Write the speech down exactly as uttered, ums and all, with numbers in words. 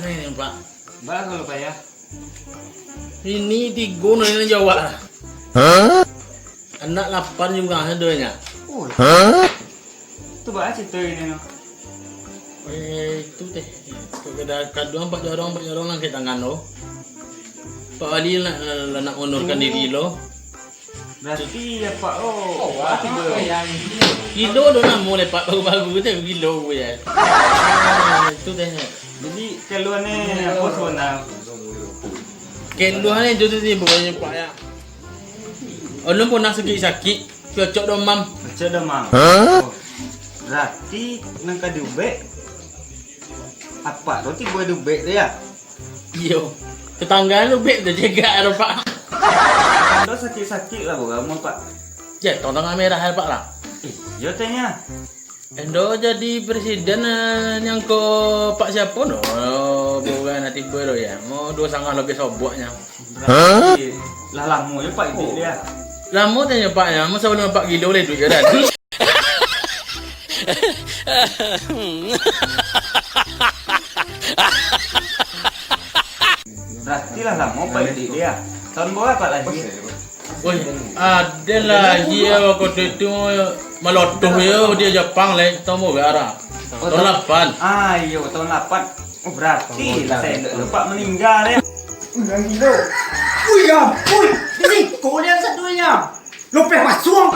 Ini, Pak. Bara kalau payah? Ini tigo no ini jawab. Hah? Anak lapan juga sadonyo. Oh. Hah? Tu bara cerita ini no. Eh, itu teh. Kada kaduang Pak Jorong, Pak Jorong langkek tangan tu. Pak Wali nak, nak, nak mundurkan diri lo. Berarti ya Pak, oh, berarti ber- Gilo do namo le Pak, baru-baru teh gilo ya. Ah, itu teh. Jadi keluhan ni apa sebenarnya? Keluhan ni jutu ni bukannya Pak ya. Alun pernah sakik-sakik, cocok domam. Cocok domam. Hah? Oh. Berarti nang ka diubek, apak tu tibo diubek tu ya? Iyo. Tetangga tu ubek tu cegak tu, Pak. Ando sakik-sakik lah, bukan, Pak? Ya, tong tangan merah, Pak, lah. Ih, iyo tanya. Endo jadi presiden, eh, nyangko Pak siapo no, bukan nanti bero ya. Mau dua sangat lebih soboknya. Berarti lah lamo yo Pak iduik dia. Lamo tanya Pak ya, mau sebelum Pak gilo lah iduik dia dah. Berarti lah lamo Pak iduik dia. Tahun berapa Pak lahir? Woi, ada lah, iya, waktu itu malotoh ya, dia Jepang lah, tahun berapa? Oh, tahun lapan. Ah, iyo, tahun lapan. Oh, berarti lah saya lupa meninggal ya. Udah gilo. Wih, ya ampun. Di siko lian sadunya. Lopeh masuang.